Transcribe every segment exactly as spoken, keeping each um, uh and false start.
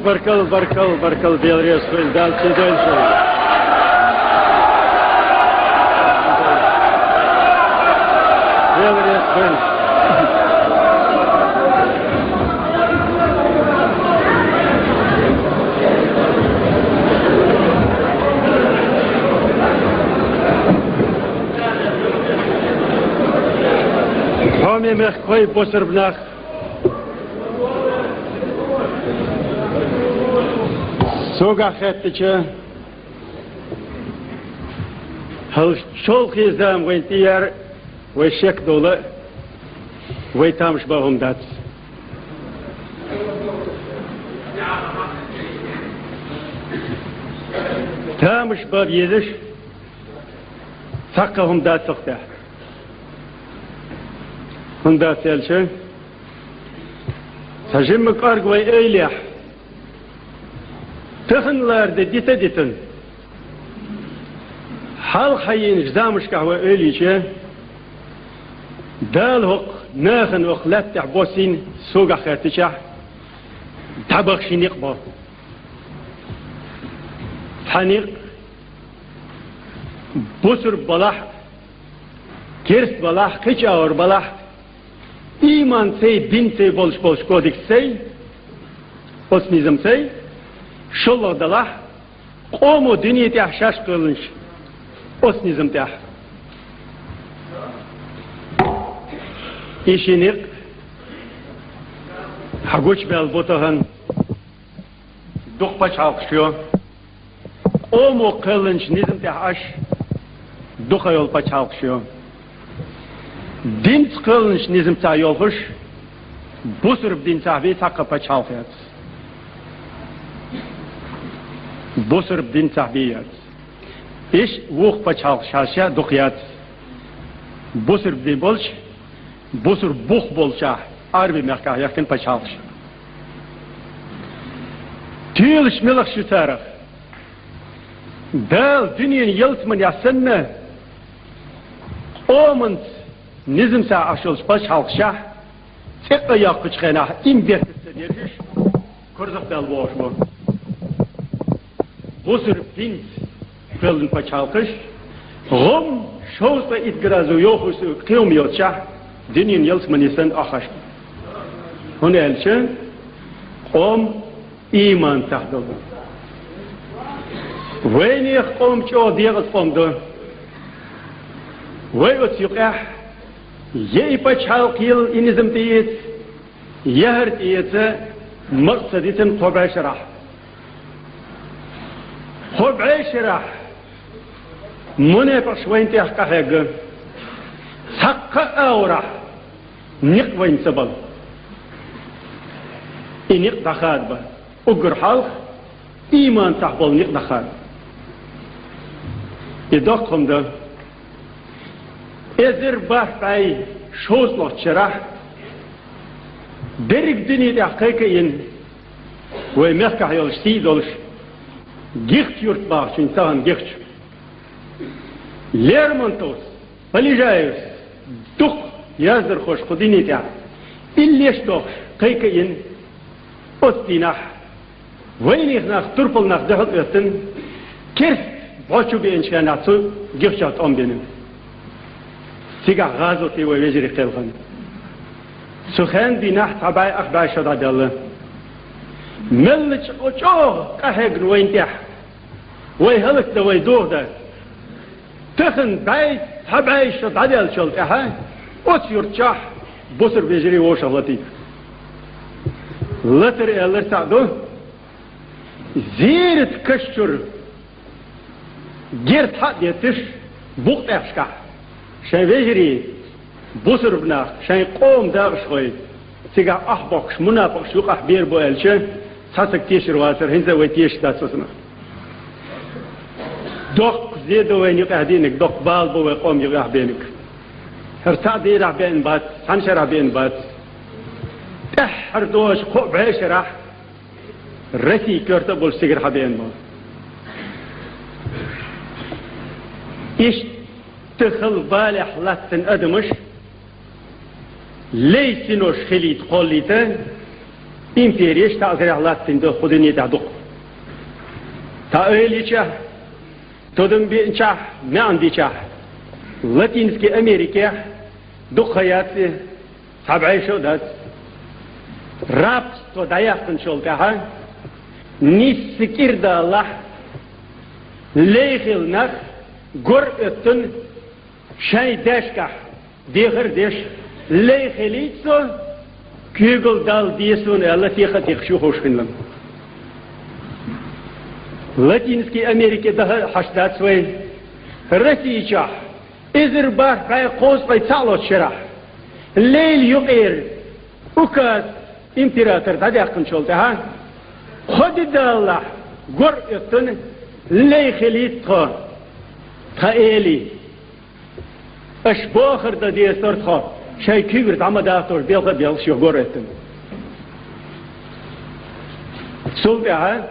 Баркал, баркал, баркал, Дела реза хуьлда, Дала цу дойла хуьлда. Дела реза хуьлда. Хьоме мехкахой, бусурба нах! Согахь хеттача, хьал чолхе зама вайн тӀера вай шек дола, вай тамаш бан хӀума дац. Тамаш бан безаш цхьаккха хӀума дац цох тӀехь. ХӀунда аьлча, цхьа жимма кӀорга вай эйлехь, тахан ларде дита а дитина, хьалха хьайийначу замашкахь вай эйлийча, Дала хӀокху нахана хӀокху лаьттахь боссийна согахь хеттачохь дӀабахча некъ бо. Цхьа некъ бусурба балахь, керста балахь, кхечу агӀор балахь, ийманций, динций болуш болчу кодексций, оцу низамций, шолгӀа далахь, къомо дуьне тӀехь шаьш кхоьллинчу оцу низам тӀехь. И ши некъ хьан гучубаьлла бу тахана. Дукха пачхьалкхаш йо. Къомо кхоьллинчу низам тӀехь Ӏаш, дукха йолу пачхьалкхаш йо. Динца кхоьллинчу низамца йолхуш, бусурба динцахь бен цхьаккха пачхьалкх яц. Бусурба динцахь бен яц. Иштта вукху пачхьалкхаш хьаьжча дукха яц. Бусурба дин болчу, бусурба бух болчохь, Ӏаьрби мехкахь яхкина пачхьалкхаш. Туьйлаш милахш ю царах? Дала дуьненан ялсаманехь санна, къоманца низамца Ӏаш йолчу пачхьалкхашехь, цӀе а йоккхучу хенахь, иман бетташ ца дезаш, карзах даьлла вогӀуш ву. Бусурба динца кхоьллина пачхьалкхаш, гӀум шовзткъе итт градус йохуш кхин хӀума йоццушехь, дуьненан ялсамане санна охьахьаш. ХӀунда аьлча къом ийманцахь долу. Вайнехан къом чӀогӀа декъаза къом ду. Вай оцу юкъехь я и пачхьалкх йилла и низам тӀеэца, я хӀара тӀеэца, макъ ца дитина кхо бӀешарахь. Кхо бӀешарахь мунепакъаш вайна тӀехь къахьегна. Цхьаккха а агӀорахь некъ вайна ца бала. И некъ дӀахадабан. Уггар хьалха ийманцахь болу некъ дӀахадабан. И доккха хӀума ду. Эзар бархӀ бӀе шовзткъалгӀачу шарахь дерриг дуьне тӀехь кхайкхийна, вай мехкахь йолуш сий долуш, Гихчу-Юрт бахчун тахана Гихчу. Лермонтовс, Полежаевс, дукха яздархоша кху дуьне тӀехь иллеш а дохуш кхайкхийна, оцу дийнахь вайнех нах, турпал нах дуьхьал оьттина, керста бӀо чу беанчу хенахь цу Гихчохь тӀом бина. Цигахь гӀазоте вай вежарий кхелхина. Цу хенан дийнахь цхьа бӀе ах бӀе шо дӀадаьлла. Мелла чӀо-, чӀогӀа къахьегна вайна тӀехь. Вай хӀаллакдан, вай дохадан. Тахана бӀе, цхьа бӀе шо дӀадаьллачул тӀаьхьа оцу юрт чохь бусурба вежарий вовшах латийта. Латар аьлларг цхьаъ ду, зерат каш чуьра герз хьа а детташ, букъ тӀехьашкахь шайн вежарий, бусурба нах, шайн къоман дакъашхой, цигахь охьабоккхуш мунапакъаш юкъахь бер бу аьлча, цхьа стаг тешар вацара, хӀинца а вай тешаш дац оцунах. Доккха зе ду вайна юкъахь дийнарг, доккха бала бу вай къоман юкъахь бийнарг. ХӀара цхьаъ дийнахь беана бац, цхьана шарахь беана бац. ТӀаьххьара дозуш кхо бӀешарахь Россин коьрта а болуш цигара хьабеана бу. Иштта хала балехь латтина адамаш лей синош хилийта кхоллийта, Импереш таӀзарехь латтийна ду кху дуьне тӀехь дукха. Тхьа ойла йича, тодам беъначохь, маьӀна дича, Латинский Америкехь дукха яц и, цхьа бӀе шо а дац. Рабство дӀаяьккхинчул тӀаьхьа, нийсса кӀира далалахь, лай хилла нах гор а оьттина, шайн даьшкахь дехар а деш, лай хилийта со, куьйгалла Далла де суна аьлла, теха а техаш ю ховш хинна. Латинский Америке даха а хьашт дац вай. Росси чохь эзар бархӀ бӀе кхузткъе цхьаъ лоцу шарахь, лайла юкъера указ император дӀадаьккхинчул тӀаьхьа, кхо де далалахь, гор а оьттина, лай хилийта тхо, тхан эли. Аша бохург дан дезара тхо, шайн куьйгара дӀа ма датталаш, белха а белхаш ю гор а оьттина. Цул тӀаьхьа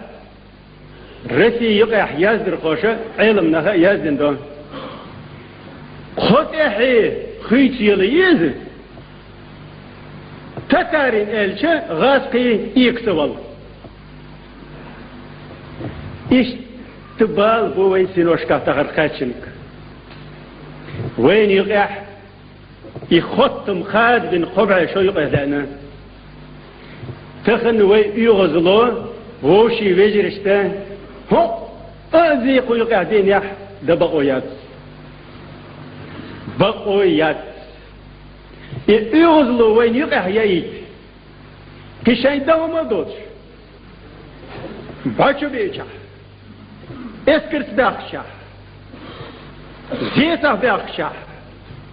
Росси юкъехь яздархоша, Ӏеламнаха а яздина ду. Кхо тӀаьхье хуьйцу яла еза, татарин аьлча, гӀазкхий экса вала. Иштта бала бу вайн синошкахь тахар кхаьчнарг. Вайна юкъехь и хоттам хадабина кхо бӀе шо юкъе лаьана. Тахана вай оьгӀазло вовшийн вежаршца, хӀокху а зекхо юкъехь дийнехь, дан бакъо яц. Бакъо яц. И оьгӀазло вайна юкъехь яийта, кхин шайн дан хӀума а доцуш, бӀо чу беъчахь, эскарца баьхкачахь, зецахь баьхкачахь,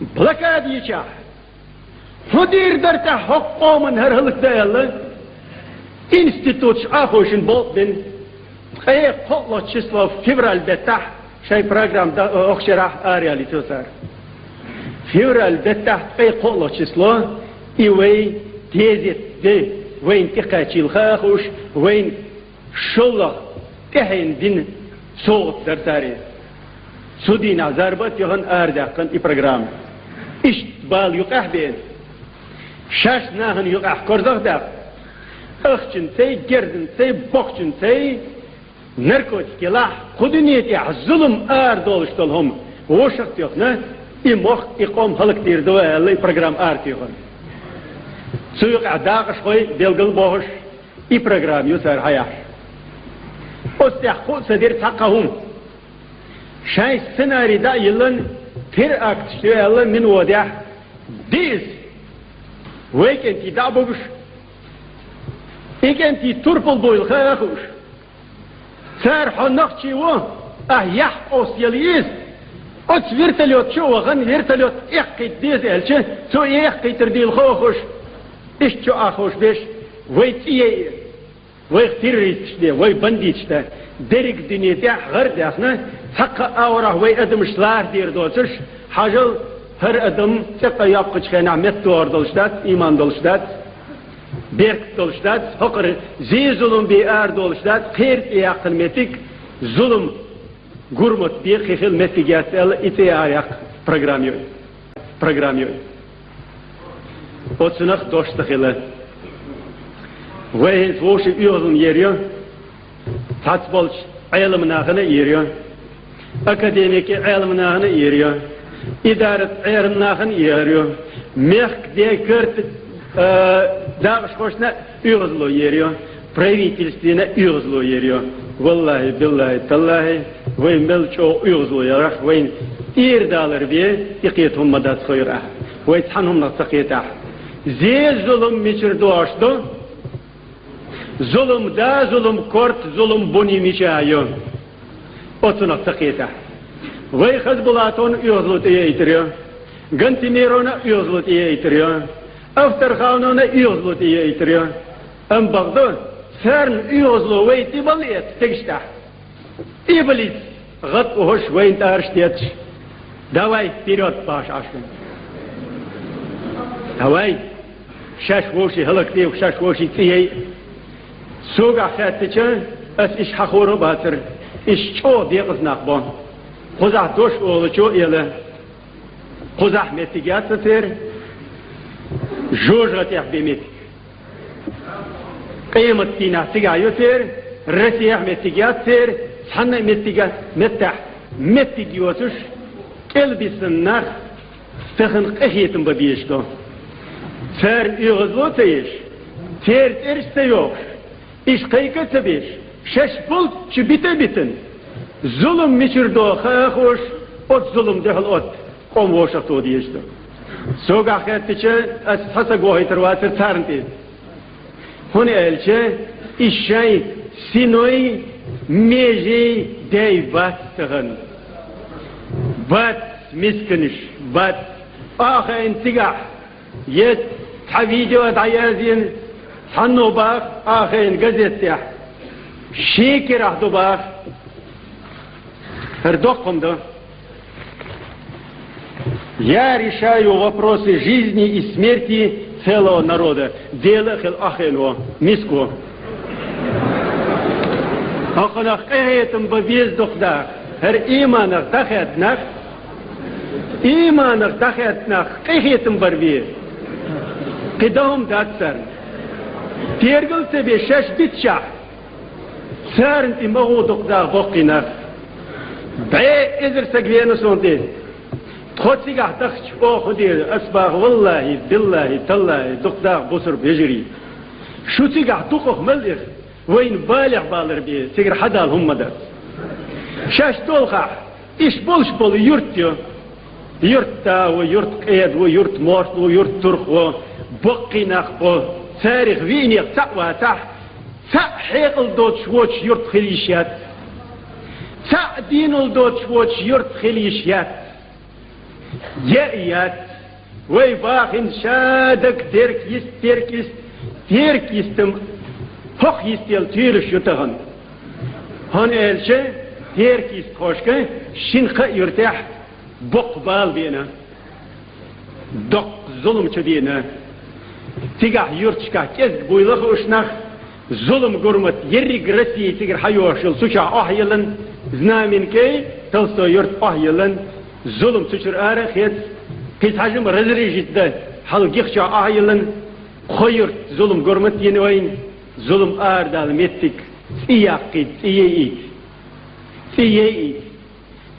блокада йичахь, хӀун дийр дара тӀехь хӀокху къоман хӀара хӀаллакдан аьлла, институташ Ӏахошина болх бина, ткъе кхоалгӀачу число февраль беттахь шайн программа дан, оху шарахь араяьлла ю цара. Февраль беттахь ткъе кхоалгӀачу число и вай тезет де, вайна тӀекхачийла хаа а хууш, вайна шолгӀа тӀаьхьенна дина совгӀат дара цара. Цу дийнахь зарба а тоьхна, арадаьккхина и программа. Иштта бала юкъахь беана, шаьш нахана юкъахь корзагӀ а даьккхина, ахчанций, герзанций, бохчанций, наркотик елахь, кху дуьне тӀехь зулам арадолуш долу хӀума вовшах а тоьхна, и мохк, и къом хӀаллакдийр ду аьлла, и программа аратоьхна. Цу юкъахь дакъашхой, билгал а бохуш, и программа ю цара хьаяхьаш. Оцу тӀехь кху а ца дира цхьаккха хӀума. Шайн сценарий дӀа а йиллина, теракташ ю аьлла, мин водехь, диъаза вай кӀентий дӀа а бугуш, и кӀентий турпал буйла хаа а хууш. Цара: «Хьо нохчи ву, ахь яхь къовса яла еза. Оцу вертолёт чу а вахана, вертолёт эккхийта деза», — аьлча, цо и эккхийтар дийла хаа а хууш, иштта чу Ӏахош беш, вай цӀе яйира. Вайх террористаш де, вай бандиташ де, дерриг дуьне тӀехь гӀар а даьхна, цхьаккха а агӀорахь вай адамаш лара дийр доцуш, хьажал, хӀара адам цӀе къа йоккхучу хенахь меттадогӀур долуш дац, ийман долуш дац, беркат долуш дац, хӀокхуьра зе-зулам бен арадолуш дац, кхеран цӀе яьккхина меттиг, зулам, гур мотт бен кхин хила меттиг яц аьлла, и цӀе араяккха программа ю. Программа ю. Оцунах дош ца хила. Вай хӀинца вовшийн оьгӀазло ера ю, цхьацца болчу Ӏеламнахана а ера ю, академики Ӏеламнахана а ера ю, идарат Ӏеламнахана а ера ю, мехкан декарт, а, дакъашхошна а оьгӀазло ера ю, правительствина оьгӀазло ера ю. Валлахьи, биллахьи, таллахьи, вай мел чӀогӀа оьгӀазло ярах, вайна тӀера далар бен, и кхета хӀума ма дац хойра ахь. Вай цхьана хӀуманах ца кхетахь. Зе-зулам мичара догӀуш ду? Зулам да, зулам корта, зулам буни мича ю? Оцунах ца кхетахь. Вай Хасбулатовна оьгӀазло тӀеяйтар ю, Гантимировна оьгӀазло тӀеяйтар ю, Авторхановна оьгӀазло тӀеяйтар ю. Амма бакъду, царна оьгӀазло вай тӀебалла эца стегаш тӀехь. Иблис гӀад а ухуш, вайна тӀараш детташ. Давай, вперёд, баш Ӏаш вайн. Давай! Шаьш вовший хӀаллакде, шаьш вовший цӀе яй. Сугахь хаьттича, ас иша хьахор а бацара, иша чӀогӀа декъаза нах бо. Кхузахь дош олучо а эла. Кхузахь меттиг яц сан церан, жожагӀатех бен меттиг. Къематдийнахь цигахь ю церан, Россехь меттиг яц церан, цхьанна а меттига-, меттехь меттиг йоцуш, кӀелбисина нах, тахана къинхетам бан безаш ду. Царна оьгӀазло а ца еш, церан цӀераш а ца йохуш, уьш кхайка а ца беш, шаьш болчу бита а битина, зулам мичара до хаа а хууш, оцу зуламан дуьхьал оцу къоман вовшахтоха дезаш ду. Согахь хеттача, ас цхьа саг вохуьйтур вацара царна тӀе. ХӀунда аьлча, и шайн синой, межей дай бац тахана. Бац, мисканаш, бац. Ахайн цигахь, я цхьа видео дӀаязйина, цхьанно баха, ахайн газетехь, шен кирахь ду баха. ХӀара доккха хӀума ду. Я решаю вопросы жизни и смерти целого народа. Дела а хила ахено, миско. ХӀокхунах къинхетам бан беза дукха даха. ХӀара ийманах дӀахаьдда нах, ийманах дӀахаьдда нах къинхетам бар бе. Кхин дан хӀума дац царна. Тергал а ца беш шаьш битчахь, царна тӀе ма гӀо дукха даха боккхий нах. БӀе эзар саг веана суна тӀе. Тхо цигахь дахча, оха хӀун дийр, ас баха, валлахӀи, биллахӀи, таллахӀи, дукха даха бусурба вежарий. Шу цигахь дукхах мел иха, вайна балехь балар бе, цигара хьадала хӀума ма дац. Шаьш долхахь, иштта болуш болу юрт ю. Юрт да ву, юрт къеда ву, юрт морт ву, юрт турх ву, баккхий нах бу. Царах виънех цхьаъ вацахь, цхьаъ хьекъал доцуш воцуш юрт хила йиш яц. Цхьаъ дийнал доцуш воцуш юрт хила йиш яц. Яа яц. Вай бахина ша даг терк йист, терк йист, терк йистам хӀокху йистел туьйлуш ю тахана. ХӀунда аьлча терк йистхошка шина-кхаа юртехь боккха бала беана, доккха зулам чу деана. Цигахь юрташкахь кӀезиг буйла хууш нах, зулам-гурмат ерриг Россия цигара хьайохуш йолу цу чохь охьайиллина, Знаменкей, Толстой юрт охьайиллина, зулам цу чуьра ара а хеца, кхин цхьа жима разрешить дан хьал гихчохь охьайиллина, кхо юрт зулам-гурмат йина вайна, зулам арадала меттиг, цӀе яккхийта, цӀе яйийта. ЦӀе яйийта.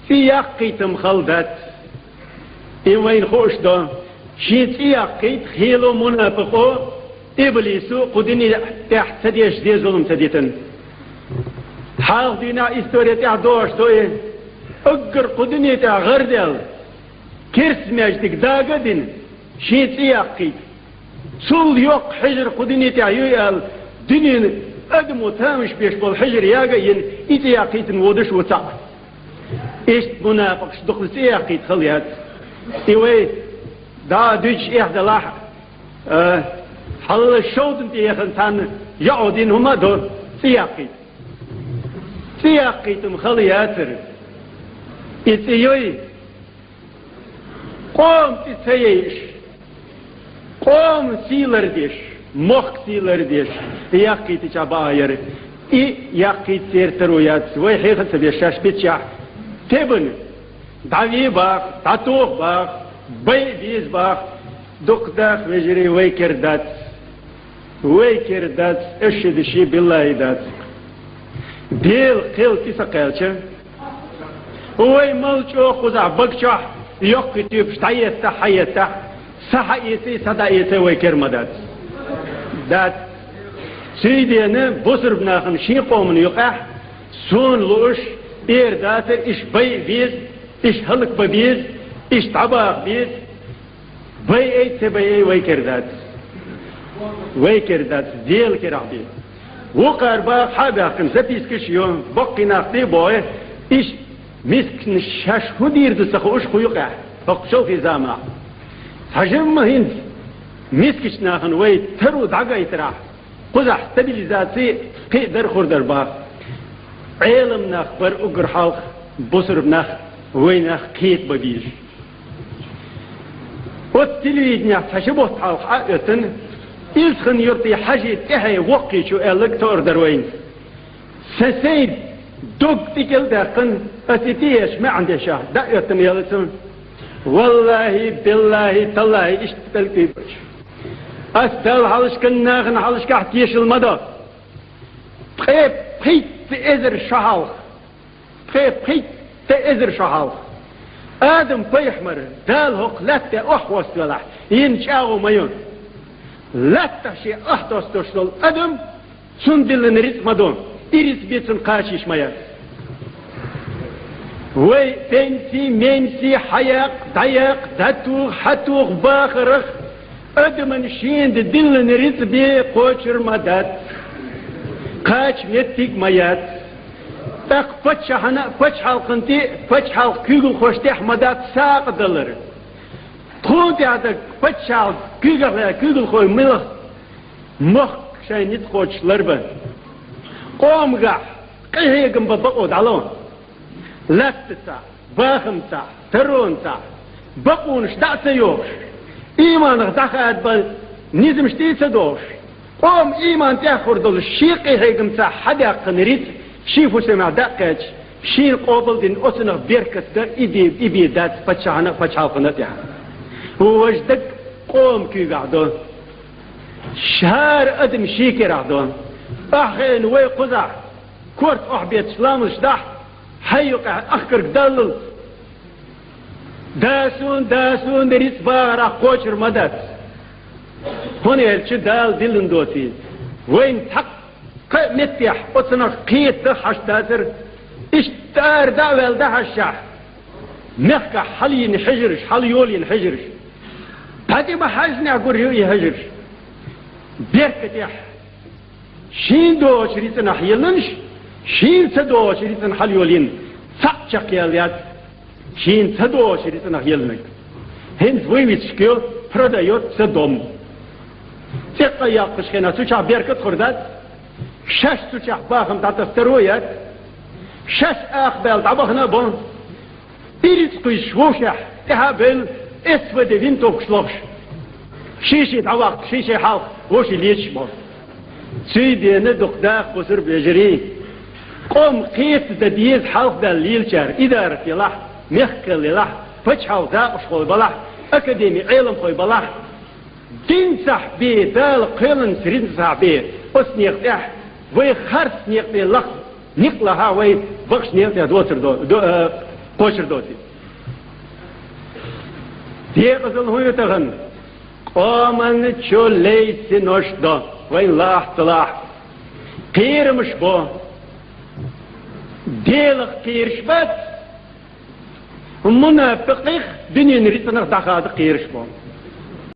ЦӀе яккхийтам хала дац. И вайна хууш ду, шен цӀе яккхийта хело, мунапикъо, иблисо кху дуьне тӀехь ца деш, зен-зулам ца дитина. Хьалха дийнахь истори тӀехь догӀуш ду и, уггар кху дуьне тӀехь гӀарадаьлла, керста маьждиг дага а дина, шен цӀе яккхийта. Цул йоккха хьежар кху дуьне тӀехь юй аьлла, дуьненан адамо тамаш беш болу хьежар яга а йина, и цӀе яккхийтина водуш ву цхьаъ. Иштта мунапикъаш дукха цӀе яккхийта хала яц. И вай дӀа дуьйцуш эхь далахь а, э, хьалла шовдан тӀе яхана цхьанна йоӀо дина хӀума а ду, цӀе яккхийта. ЦӀе яккхийтам хала яцара. И цӀе йой, къоман цӀе ца яйаш, къоман сий лардеш, мохк сий лардеш, яккхийтича баа яра. И яккхийта церан таро яц, вай хьеха а ца беш шаьш битчахь, тебан, дӀаве баха, дӀатоха баха, байа беза баха, дукха даха, вежарий, вай кер дац. Вай кер дац, аш ши деши биллахӀи дац. Дела кхел киса кхаьлча, вай мал чӀогӀа кхузахь бага чохь йоккхий туьпаш дӀаеттахь, хьаеттахь, са хьаэций, са дӀаэций вай кер ма дац. Дац. Цуьйдена бусурба нахана шен къоман юкъахь суна лууш, эр дацара, иш байа беза, иш хӀаллакбан беза, иш дӀабаха беза. Байай, ца байай, вай кер дац. Вай кер дац, Дела керахь бе. Вукхара баха хьа а баьхкина, запискаш а йо, баккхий нах тӀе а бохий, иштта мискачунна шаьш хӀун дийр ду ца хууш кху юкъахь, хӀокху чолхе заманахь. Цхьа жимма хӀинца мискачу нахана вай таро дӀагайтарахь, кхузахь стабилизаци кхин а дара хӀур дара баха. Ӏелам нах бара уггар хьалха, бусурба нах, вай нах кхетабан безаш. Оцу телевиденехь цхьа ши бутт хьалха Ӏа а оьттина, Илсхан-юртий Хьажи тӀаьхье воккхийчу аьлларг тоар дара вайна. Сан сайн дог тӀекӀел а даьккхина, аса и тӀеэцча маьӀна дешахь, дӀа а оьттина аьлла цунна. ВаллахӀи, биллахӀи, таллахӀи, иштта пӀелг тӀе а баьлча. Ас Далла хьалхашкахь, нахана хьалхашкахь тешал ма до. Ткъе пхийтта эзар шо хьалха, ткъе пхийтта эзар шо хьалха Адам-пайхамар Дала хӀокху лаьтта тӀе охьахӀоттавелахь, йина чӀагӀо ма ю. Лаьттах шен охьадоссош долу адам, цунна диллина рицкъ ма ду, и рицкъ бен цунна кхача йиш ма яц. Вай пенси, менси, хьаяккха, дӀаяккха, дӀатоха, хьатоха бахарх, адамна шена диллина рицкъ бен кхочур ма дац, кхача меттиг ма яц. ТӀаккха паччахьна а, пачхьалкхана тӀе а, пачхьалкхан куьйгалхошна тӀехь ма дац сагӀа далар. Тхуна тӀехь дерг пачхьалкхан куьйгалхой, муьлхха мохк шайн ницкъ кхочуш ларбан. Къомагахь къинхьегам бан бакъо дӀало. Лаьттацахь, бахамцахь, таронцахь бакъонаш дӀа а ца йохуш, ийманах дӀахадабан низамаш тӀе а ца дохуш, къоман ийман тӀехь хир долуш, шен къинхьегамцахь хьадаьккхина рицкъ шен фусамехь дӀа а кхаьчча, шена къобалдина оцунах беркат дан и бен, и бен дац паччахьна а, пачхьалкхана а тӀехь. Важа дерг къоман куьйгахь до. ХӀара адам шен керахь до. Ахь хеана вай кхузахь, корта охьабетташ ламазаш дахь, хьайн юкъахь ахкарг даллал. Да суна, да суна, рицкъ бахарх кхочур ма дац. ХӀунда аьлча Дала диллина доций. Вайна цхьаккха а меттехь оцунах кхетадан хьашт дацара. Иштта ара дӀа а ваьлла дӀахьаьжчахь, мехкахь хьалайина хьежарш, хьалайолийна хьежарш, дӀа тӀе ма хьаьжжинехь гур ю и хьежарш. Беркатехь шена догӀучу рицкъанах елланаш, шена ца догӀучу рицкъанах хьалайолийна, цхьаъ чекхъяла яц, шена ца догӀучу рицкъанах елланарг. ХӀинца вай вицкъ ю, продаётся дом. ЦӀе къа яккхачу хенахь цу чохь беркат хир дац. Шаьш цу чохь бахам дӀатасса таро яц. Шаьш акхабаьлла дӀабахана а бо. И рицкъ кхуьйсуш вовшех тӀаьхьа а бевлла, эс вай де винтовкаш лохуш, ший-ший дӀаваккха, ший-ший хьалха вовший леташ бо. Цундела дукха даха кхуьур бу, вежарий. Къоман кхетадан деза хьалхабаьлла лелачара, идарат елахь, мехкан елахь, пачхьалкхан дакъашхой балахь, академин Ӏеламхой балахь, динцахь бен, Дала кхоьллинчу рицкъанцахь бен, оцу некъа тӀехь вай харц некъа тӀе лаха, некъ лахахь вай бакъ некъа тӀехь доцур до-, до-, э, кхочур доций. Декъазалла хӀун ю тахана? Къоман чу лейсинош до, вайна лахь а, ца лахь а. Кхерамаш бо. Делах кхераш бац, мунапикъех, дуьненан рицкъанах дӀахада кхераш бо.